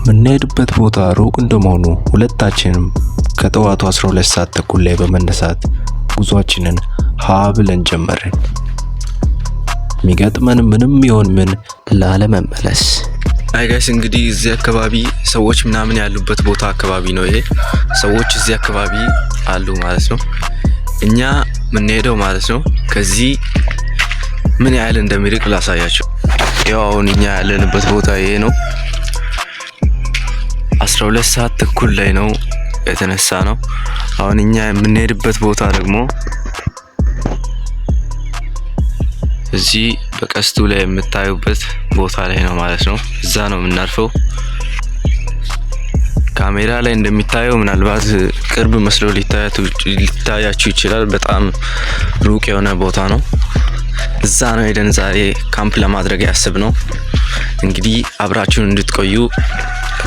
የምንሄድበት ቦታ ሩቅ እንደመሆኑ ሁለታችንም ከጠዋቱ 12 ሰዓት ተኩል ላይ በመነሳት ጉዟችንን ሀ ብለን ጀመርን። የሚገጥመን ምንም ይሆን ምን ላለመመለስ። Hi guys፣ እንግዲህ እዚህ አካባቢ ሰዎች ምናምን ያሉበት ቦታ አካባቢ ነው ይሄ። ሰዎች እዚህ አካባቢ አሉ ማለት ነው። እኛ የምንሄደው ማለት ነው ከዚህ ምን ያህል እንደሚርቅ ላሳያችሁ። ያው አሁን እኛ ያለንበት ቦታ ይሄ ነው። 12 ሰዓት ተኩል ላይ ነው የተነሳነው። አሁን እኛ የምንሄድበት ቦታ ደግሞ እዚህ በቀስቱ ላይ የምታዩበት ቦታ ላይ ነው ማለት ነው። እዛ ነው የምናርፈው። ካሜራ ላይ እንደሚታየው ምናልባት ቅርብ መስሎ ሊታያችሁ ይችላል። በጣም ሩቅ የሆነ ቦታ ነው። እዛ ነው ሄደን ዛሬ ካምፕ ለማድረግ ያሰብነው። እንግዲህ አብራችሁን እንድትቆዩ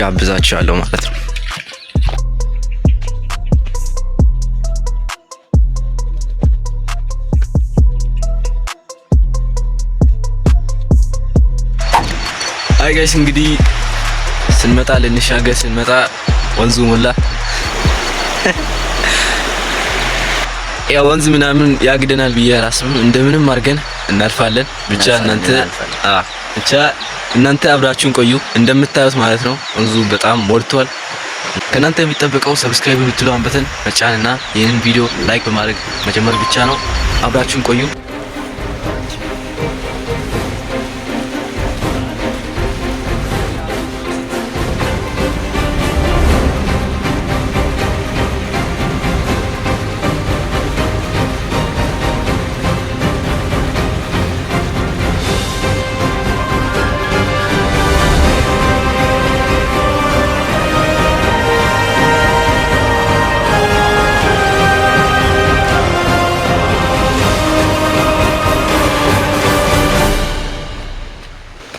ጋብዛችኋለሁ ማለት ነው። Hi guys፣ እንግዲህ ስንመጣ ልንሻገር ስንመጣ ወንዙ ሞላ። ያ ወንዝ ምናምን ያግደናል ብዬ አላስብም። እንደምንም አድርገን እናልፋለን። ብቻ እናንተ አብራችሁን ቆዩ። እንደምታዩት ማለት ነው ወንዙ በጣም ሞልቷል። ከእናንተ የሚጠበቀው subscribe የምትለዋን button መጫንና ይህንን ቪዲዮ like በማድረግ መጀመር ብቻ ነው። አብራችሁን ቆዩ።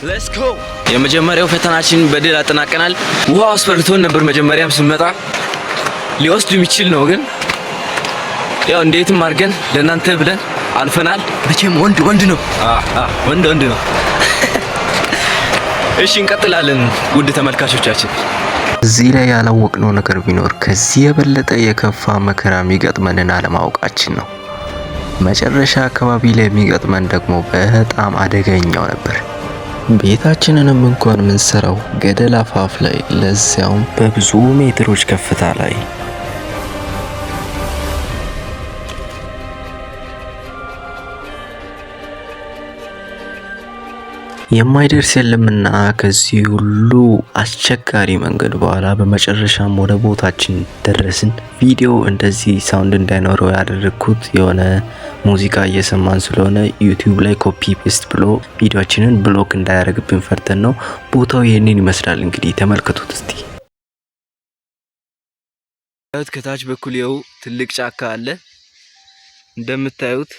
Let's go። የመጀመሪያው ፈተናችን በድል አጠናቀናል። ውሃ አስፈርቶን ነበር መጀመሪያም ስንመጣ፣ ሊወስድ የሚችል ነው፣ ግን ያው እንዴትም አድርገን ለእናንተ ብለን አልፈናል። መቼም ወንድ ወንድ ነው፣ ወንድ ወንድ ነው። እሺ እንቀጥላለን ውድ ተመልካቾቻችን። እዚህ ላይ ያላወቅነው ነገር ቢኖር ከዚህ የበለጠ የከፋ መከራ የሚገጥመንን አለማወቃችን ነው። መጨረሻ አካባቢ ላይ የሚገጥመን ደግሞ በጣም አደገኛው ነበር። ቤታችንንም እንኳን ምንሰራው ገደል አፋፍ ላይ፣ ለዚያውም በብዙ ሜትሮች ከፍታ ላይ። የማይደርስ የለምና ከዚህ ሁሉ አስቸጋሪ መንገድ በኋላ በመጨረሻም ወደ ቦታችን ደረስን። ቪዲዮ እንደዚህ sound እንዳይኖረው ያደረግኩት የሆነ ሙዚቃ እየሰማን ስለሆነ YouTube ላይ copy paste ብሎ ቪዲዮአችንን block እንዳያደርግብን ፈርተን ነው። ቦታው ይህንን ይመስላል። እንግዲህ ተመልከቱት እስቲ። ከታች በኩል ይኸው ትልቅ ጫካ አለ እንደምታዩት።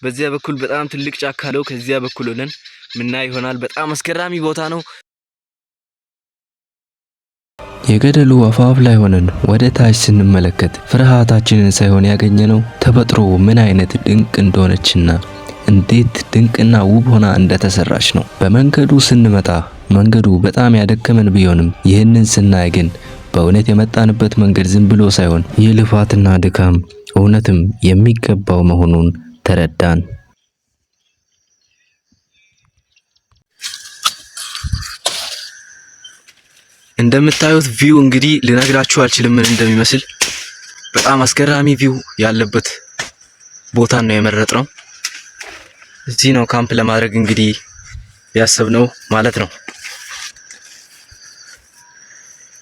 በዚያ በኩል በጣም ትልቅ ጫካ አለው። ከዚያ በኩል ሆነን ምናይ ይሆናል። በጣም አስገራሚ ቦታ ነው። የገደሉ አፋፍ ላይ ሆነን ወደ ታች ስንመለከት ፍርሃታችንን ሳይሆን ያገኘነው ተፈጥሮ ምን አይነት ድንቅ እንደሆነችና እንዴት ድንቅና ውብ ሆና እንደተሰራች ነው። በመንገዱ ስንመጣ መንገዱ በጣም ያደከመን ቢሆንም ይህንን ስናይ ግን በእውነት የመጣንበት መንገድ ዝም ብሎ ሳይሆን ይህ ልፋትና ድካም እውነትም የሚገባው መሆኑን ተረዳን። እንደምታዩት view እንግዲህ ልነግራችሁ አልችልም ምን እንደሚመስል። በጣም አስገራሚ view ያለበት ቦታን ነው የመረጥነው። እዚህ ነው ካምፕ ለማድረግ እንግዲህ ያሰብነው ማለት ነው።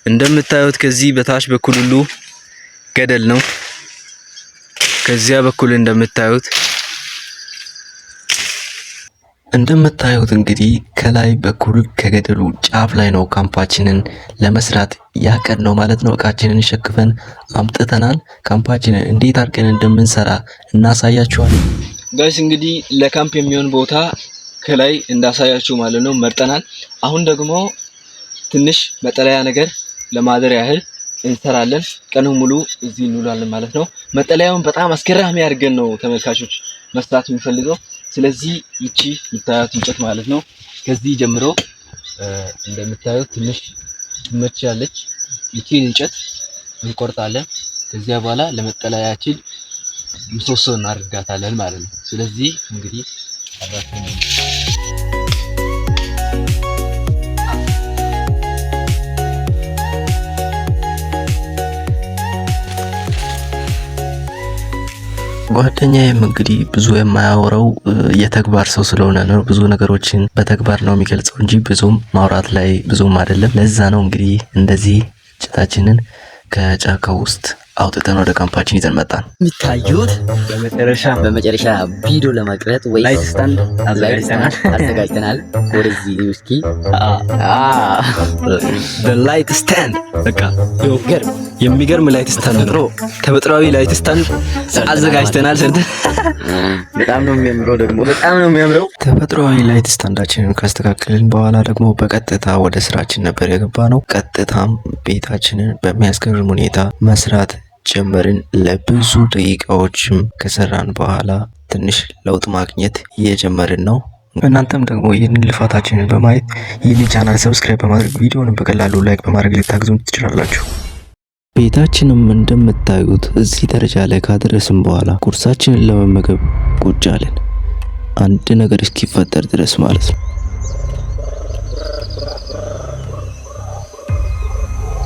እንደምታዩት ከዚህ በታች በኩል ሁሉ ገደል ነው። ከዚያ በኩል እንደምታዩት እንግዲህ ከላይ በኩል ከገደሉ ጫፍ ላይ ነው ካምፓችንን ለመስራት ያቀድነው ማለት ነው። እቃችንን ሸክፈን አምጥተናል። ካምፓችንን እንዴት አድርገን እንደምንሰራ እናሳያችኋለን። Guys፣ እንግዲህ ለካምፕ የሚሆን ቦታ ከላይ እንዳሳያችሁ ማለት ነው መርጠናል። አሁን ደግሞ ትንሽ መጠለያ ነገር ለማደር ያህል እንሰራለን። ቀኑን ሙሉ እዚህ እንውላለን ማለት ነው። መጠለያውን በጣም አስገራሚ አድርገን ነው ተመልካቾች መስራት የምንፈልገው። ስለዚህ ይቺ የምታያት እንጨት ማለት ነው ከዚህ ጀምሮ እንደምታዩት ትንሽ ትመቻለች። ይቺን እንጨት እንቆርጣለን። ከዚያ በኋላ ለመጠለያችን ምሰሶ እናደርጋታለን ማለት ነው። ስለዚህ እንግዲህ አብራችሁን። ጓደኛዬም እንግዲህ ብዙ የማያወራው የተግባር ሰው ስለሆነ ነው። ብዙ ነገሮችን በተግባር ነው የሚገልጸው እንጂ ብዙም ማውራት ላይ ብዙም አይደለም። ለዛ ነው እንግዲህ እንደዚህ እንጨታችንን ከጫካው ውስጥ አውጥተን ወደ ካምፓችን ይዘን መጣን። የሚታዩት በመጨረሻ ቪዲዮ ለመቅረጽ ወይ light stand አዘጋጅተናል። አዘጋጅተናል። ወደዚህ እስኪ Light stand በቃ የሚገርም light stand ነው። ተፈጥሯዊ light stand አዘጋጅተናል። ሰርተን በጣም ነው የሚያምረው ደግሞ በጣም ነው የሚያምረው። ተፈጥሯዊ light stand ኣችንን ካስተካከልን በኋላ ደግሞ በቀጥታ ወደ ስራችን ነበር የገባነው። ቀጥታም ቤታችንን በሚያስገርም ሁኔታ መስራት ጀመርን። ለብዙ ደቂቃዎችም ከሰራን በኋላ ትንሽ ለውጥ ማግኘት እየጀመርን ነው። እናንተም ደግሞ ይህንን ልፋታችንን በማየት ይህንን channel subscribe በማድረግ ቪዲዮንም በቀላሉ like በማድረግ ልታግዙን ትችላላችሁ። ቤታችንም እንደምታዩት እዚህ ደረጃ ላይ ካደረስን በኋላ ቁርሳችንን ለመመገብ ቁጭ አለን። አንድ ነገር እስኪፈጠር ድረስ ማለት ነው።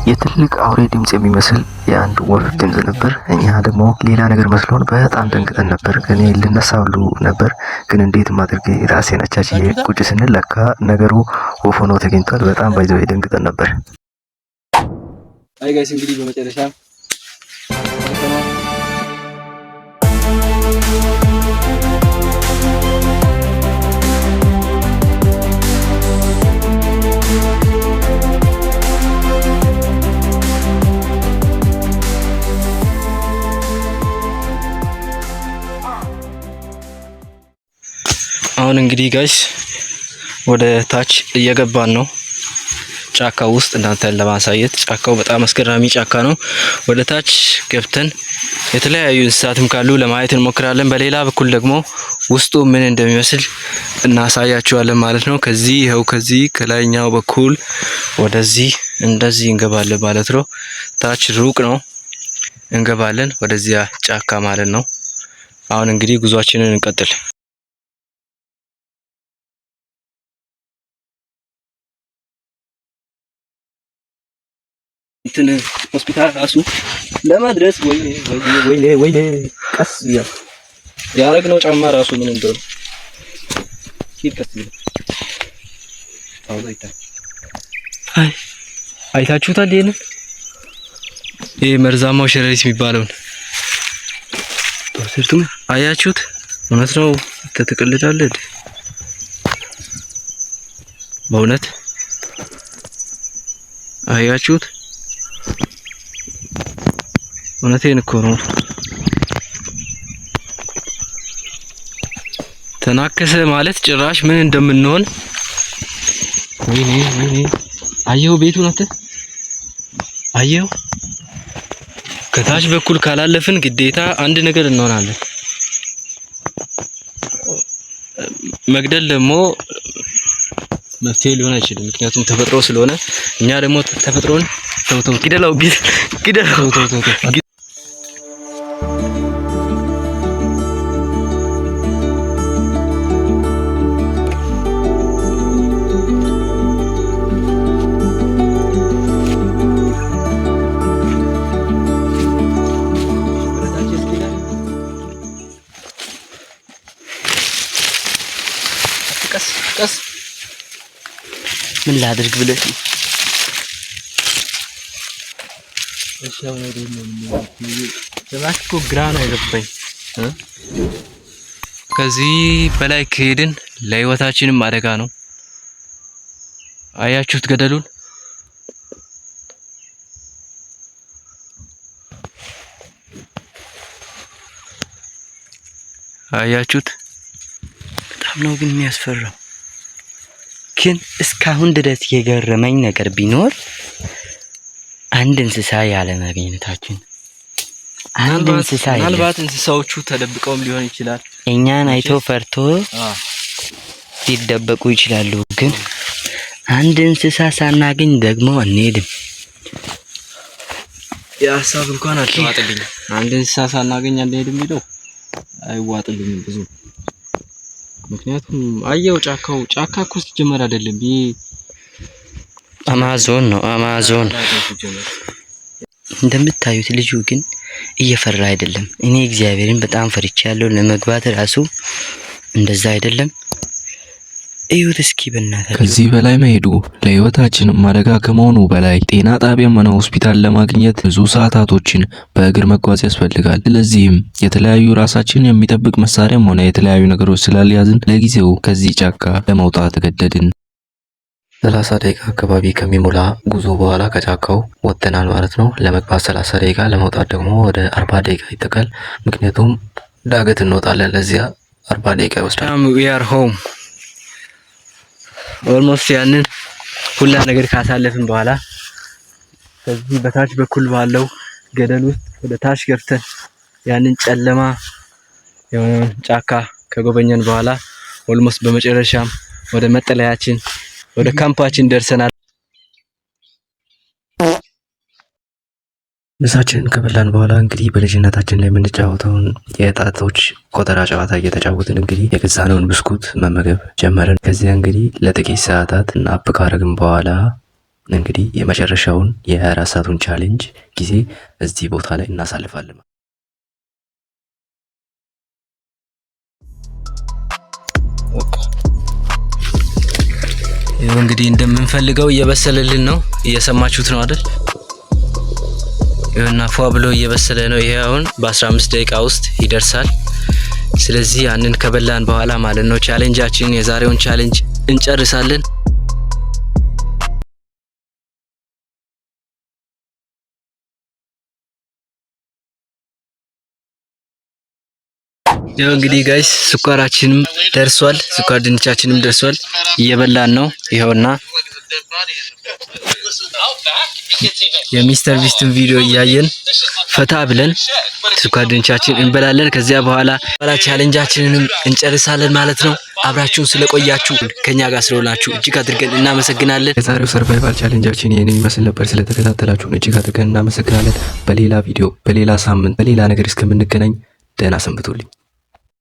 የትልቅ አውሬ ድምፅ የሚመስል የአንድ ወፍ ድምፅ ነበር። እኛ ደግሞ ሌላ ነገር መስሎን በጣም ደንግጠን ነበር። እኔ ልነሳ ሁሉ ነበር፣ ግን እንዴትም አድርጌ ራሴን አቻችዬ ቁጭ ስንል ለካ ነገሩ ወፍ ሆኖ ተገኝቷል። በጣም by the way ደንግጠን ነበር። Hi guys፣ እንግዲህ በመጨረሻ አሁን እንግዲህ guys ወደ ታች እየገባን ነው፣ ጫካው ውስጥ እናንተን ለማሳየት። ጫካው በጣም አስገራሚ ጫካ ነው። ወደ ታች ገብተን የተለያዩ እንስሳትም ካሉ ለማየት እንሞክራለን። በሌላ በኩል ደግሞ ውስጡ ምን እንደሚመስል እናሳያችኋለን ማለት ነው። ከዚህ ይኸው ከዚህ ከላይኛው በኩል ወደዚህ እንደዚህ እንገባለን ማለት ነው። ታች ሩቅ ነው፣ እንገባለን ወደዚያ ጫካ ማለት ነው። አሁን እንግዲህ ጉዟችንን እንቀጥል። እንትን ሆስፒታል ራሱ ለመድረስ፣ ወይኔ ወይኔ ወይኔ፣ ቀስ እያልኩ ያረግነው ጫማ ራሱ ምን እንደሆነ፣ ሂድ ቀስ እያልኩ አውዛ ይታይ። አይ አይታችሁታል? ይሄንን ይሄ መርዛማው ሸረሪት የሚባለውን አያችሁት? እውነት ነው። ትቀልዳለህ እንዴ? በእውነት አያችሁት? እውነቴን እኮ ነው። ተናከሰ ማለት ጭራሽ ምን እንደምንሆን። ወይኔ ወይኔ! አየኸው? ቤቱን አንተ አየኸው? ከታች በኩል ካላለፍን ግዴታ አንድ ነገር እንሆናለን። መግደል ደግሞ መፍትሄ ሊሆን አይችልም። ምክንያቱም ተፈጥሮ ስለሆነ እኛ ደግሞ ተፈጥሮን ተው ተው፣ ግደለው ግደለው፣ ተው ተው ተው። ቀስ ቀስ። ምን ላድርግ ብለህ? እሺ አሁን ወደ ነው ጭራሽ እኮ ግራ ነው የገባኝ። ከዚህ በላይ ከሄድን ለህይወታችንም አደጋ ነው። አያችሁት ገደሉን? አያችሁት? በጣም ነው ግን የሚያስፈራው። ግን እስካሁን ድረስ የገረመኝ ነገር ቢኖር አንድ እንስሳ ያለ ማግኘታችን። አንድ እንስሳ የለም። ምናልባት እንስሳዎቹ ተደብቀውም ሊሆን ይችላል። እኛን አይቶ ፈርቶ ሊደበቁ ይችላሉ። ግን አንድ እንስሳ ሳናገኝ ደግሞ አንሄድም። የሀሳብ እንኳን አልተዋጥልኝም። አንድ እንስሳ ሳናገኝ አንሄድም የሚለው አይዋጥልኝም ብዙ። ምክንያቱም አየው ጫካው ጫካ እኮ ሲጀመር አይደለም ይሄ አማዞን ነው፣ አማዞን። እንደምታዩት ልጁ ግን እየፈራ አይደለም። እኔ እግዚአብሔርን በጣም ፈርቻለሁ። ለመግባት ራሱ እንደዛ አይደለም። እዩት እስኪ በእናታችሁ። ከዚህ በላይ መሄዱ ለህይወታችንም አደጋ ከመሆኑ በላይ ጤና ጣቢያም ሆነ ሆስፒታል ለማግኘት ብዙ ሰዓታቶችን በእግር መጓዝ ያስፈልጋል። ስለዚህም የተለያዩ ራሳችንን የሚጠብቅ መሳሪያም ሆነ የተለያዩ ነገሮች ስላልያዝን ለጊዜው ከዚህ ጫካ ለመውጣት ተገደድን። 30 ደቂቃ አካባቢ ከሚሞላ ጉዞ በኋላ ከጫካው ወጥተናል ማለት ነው። ለመግባት 30 ደቂቃ፣ ለመውጣት ደግሞ ወደ 40 ደቂቃ ይጠጋል። ምክንያቱም ዳገት እንወጣለን፣ ለዚያ 40 ደቂቃ ይወስዳል። We are home almost። ያንን ሁላ ነገር ካሳለፍን በኋላ፣ ከዚህ በታች በኩል ባለው ገደል ውስጥ ወደ ታች ገብተን ያንን ጨለማ የሆነውን ጫካ ከጎበኘን በኋላ almost በመጨረሻም ወደ መጠለያችን፣ ወደ ካምፓችን ደርሰናል። ምሳችንን ከበላን በኋላ እንግዲህ በልጅነታችን ላይ የምንጫወተውን የጣቶች ቆጠራ ጨዋታ እየተጫወትን እንግዲህ የገዛነውን ብስኩት መመገብ ጀመርን። ከዚያ እንግዲህ ለጥቂት ሰዓታት nap ካረግን በኋላ እንግዲህ የመጨረሻውን የ24 ሰዓቱን challenge ጊዜ እዚህ ቦታ ላይ እናሳልፋለን። ይኸው እንግዲህ እንደምንፈልገው እየበሰለልን ነው። እየሰማችሁት ነው አይደል? ይኸውና ፏ ብሎ እየበሰለ ነው። ይሄ አሁን በ15 ደቂቃ ውስጥ ይደርሳል። ስለዚህ ያንን ከበላን በኋላ ማለት ነው challenge ኣችንን፣ የዛሬውን challenge እንጨርሳለን። ያው እንግዲህ guys ስኳራችንም ደርሷል፣ ስኳር ድንቻችንም ደርሷል። እየበላን ነው። ይኸውና የሚስተር ቢስትን ቪዲዮ እያየን ፈታ ብለን ስኳር ድንቻችን እንበላለን። ከዚያ በኋላ challenge ኣችንንም እንጨርሳለን ማለት ነው። አብራችሁን ስለቆያችሁ፣ ከኛ ጋር ስለሆናችሁ እጅግ አድርገን እናመሰግናለን። የዛሬው survival challenge ኣችን ይህንን ይመስል ነበር። ስለተከታተላችሁን እጅግ አድርገን እናመሰግናለን። በሌላ ቪዲዮ፣ በሌላ ሳምንት፣ በሌላ ነገር እስከምንገናኝ ደህና ሰንብቱልኝ።